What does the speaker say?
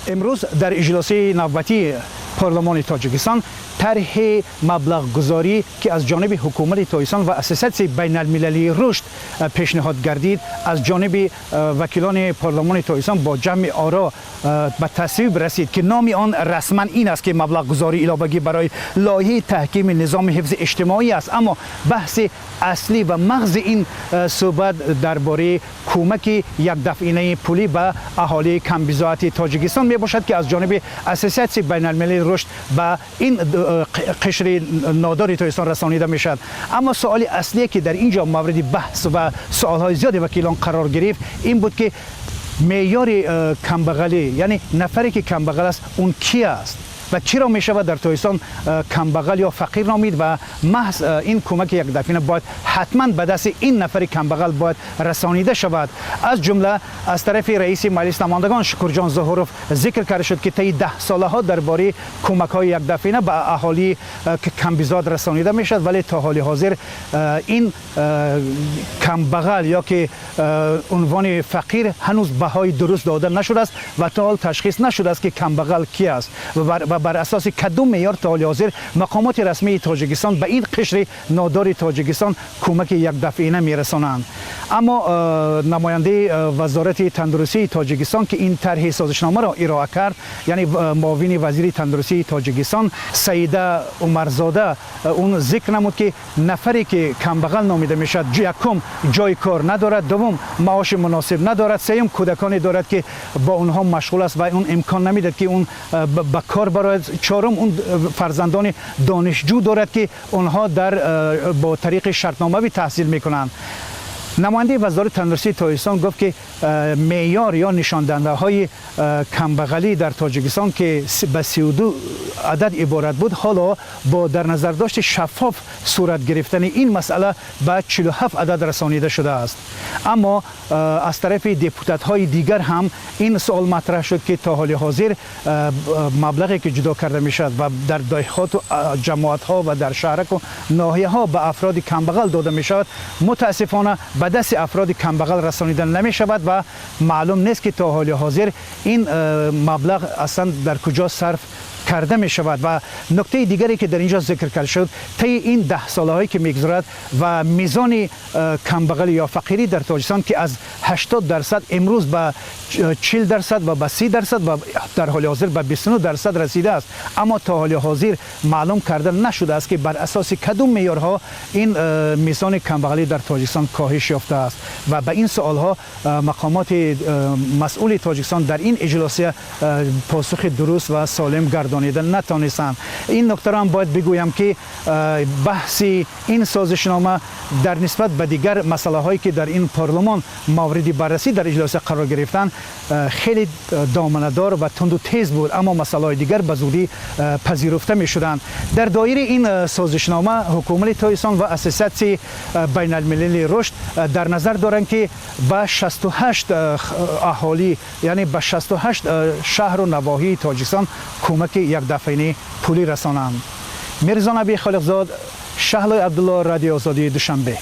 Имрӯз дар иҷлосияи навбатии парлумони Тоҷикистон тарҳи маблағгузорӣ, ки аз ҷониби ҳукумати Тоҷикистон ва Ассотсиатсияи байналмилалии рушд пешниҳод гардид, аз ҷониби вакилони парлумони Тоҷикистон бо ҷамъи оро ба тасвиб расид, ки номи он расман ин аст, ки маблағгузории иловагӣ барои лоиҳаи таҳкими низоми ҳифзи иҷтимоӣ аст. Аммо баҳси аслӣ ва мағзи ин суҳбат дар бораи кӯмаки якдафъинаи пулӣ ба аҳолии камбизоати Тоҷикистон мебошад, ки аз ҷониби Ассотсиатсияи байналмилалии рушд ба ин қишри нодори Тоҷикистон расонида мешавад. Аммо суоли аслие, ки дар ин ҷо мавриди баҳс ва суолҳои зиёди вакилон қарор гирифт, ин буд, ки меъёри камбағалӣ, яъне нафаре ки камбағал аст, он ки аст ва чиро мешавад дар Тоҷикистон камбағал ё фақир номид ва маҳз ин кӯмаки якдафъина бояд ҳатман ба дасти ин нафари камбағал бояд расонида шавад. Аз ҷумла аз тарафи раиси Маҷлиси намояндагон Шукурҷон Зуҳуров зикр карда шуд, ки таи 10 солаҳо дар бораи кӯмакҳои якдафъина ба аҳолии камбизоат расонида мешавад, вале то ҳоли ҳозир ин камбағал ё ки унвони фақир ҳанӯз баҳои дуруст дода нашудааст ва то ҳол ташхис нашудааст, ки камбағал ки аст ва бар асоси кадом меъёр то ҳоли ҳозир мақомоти расмии Тоҷикистон ба ин қишри нодори Тоҷикистон кӯмаки якдафъина мерасонанд. Аммо намояндаи Вазорати тандурустии Тоҷикистон, ки ин тарҳи созишномаро ироа кард, яъне муовини вазири тандурустии Тоҷикистон Саида Умарзода, он зикр намуд, ки нафаре ки камбағал номида мешавад, якум, ҷои кор надорад, дуввум, маоши муносиб надорад, сеюм, кӯдаконе дорад, ки бо онҳо машғул аст ва он имкон намедиҳад, ки он ба кор барояд, чорум, он фарзандони донишҷӯ дорад, ки онҳо дар бо тариқи шартномавӣ таҳсил мекунанд. Намояндаи Вазорати тандурустии Тоҷикистон гуфт, ки меъёр ё нишондиҳандаҳои камбағалӣ дар Тоҷикистон, ки ба 32 адад иборат буд, ҳоло бо дар назардошти шаффоф сурат гирифтани ин масъала ба 47 адад расонида шудааст. Аммо аз тарафи депутатҳои дигар ҳам ин суол матраҳ шуд, ки то ҳоли ҳозир маблағе ки ҷудо карда мешавад ва дар деҳоту ҷамоатҳо ва дар шаҳраку ноҳияҳо ба афроди камбағал дода мешавад, мутаассифона, ба дасти афроди камбағал расонида намешавад ва маълум нест, ки то ҳоли ҳозир ин маблағ аслан дар куҷо сарф карда мешавад. Ва нуктаи дигаре, ки дар инҷо зикр карда шуд, таи ин 10 солаҳое ки мегузарад ва мизони камбағалӣ ё фақирӣ дар Тоҷикистон, ки аз 80% имрӯз ба 40% ва ба 30% ва дар ҳоли ҳозир ба 29% расидааст, аммо то ҳоли ҳозир маълум карда нашудааст, ки бар асоси кадом меъёрҳо ин мизони камбағалӣ дар Тоҷикистон коҳиш ёфтааст. Ва ба ин суолҳо мақомоти масъули Тоҷикистон дар ин иҷлосия посухи дуруст ва солим гардонида натонистанд. Ин нуктаро ҳам бояд бигӯям, ки баҳси ин созишнома дар нисбат ба дигар масъалаҳое, ки дар ин парлумон мавриди баррасӣ дар иҷлосия қарор гирифтанд, хеле доманадор ва тунду тез буд, аммо масъалаҳои дигар ба зудӣ пазируфта мешуданд. Дар доираи ин созишнома ҳукумати Тоҷикистон ва Ассотсиатсияи байналмилалии рушд дар назар доранд, ки ба 68 аҳолӣ, яъне ба 68 шаҳру навоҳии Тоҷикистон кӯмаки якдафъаини пулӣ расонанд. Мирзонаби Холиқзод, Шаҳлои Абдулло, Радиои Озодии, Душанбе.